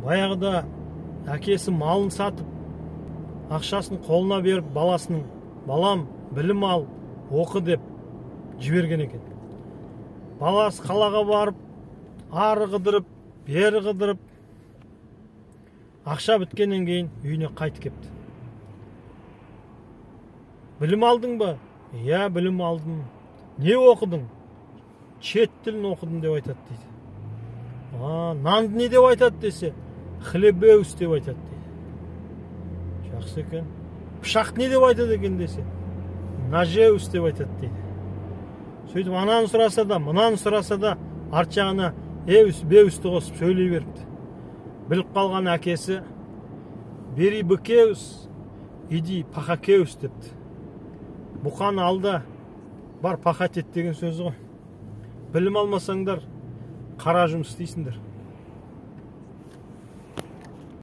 Баяғыда әкесі малын сатып, ақшасын қолына беріп, баласының, балам, білім ал, оқы деп жіберген екен. Баласы қалаға барып, ары қыдырып, бері қыдырып, ақша біткеннен кейін үйіне қайтып кепті. Білім алдың ба? Иә, білім алдым. Не оқыдың? Шет тілін оқыдым деп айтады дейді. Нанды не деп айтады десе, хлебеус деп айтады дейді. Жақсы екен. Пышақты не деп айтады екен десе, ножеус деп айтады дейді. Сөйтіп ананы сұраса да, мынаны сұраса да, арт жағына эус, беусті қосып сөйлей беріпті. Біліп қалған әкесі, бери быкеус, иди пахакеус депті. Бұқаны алда, бар пахать ет деген сөзі ғой. Білім алмасаңдар, қара жұмыс істейсіңдер.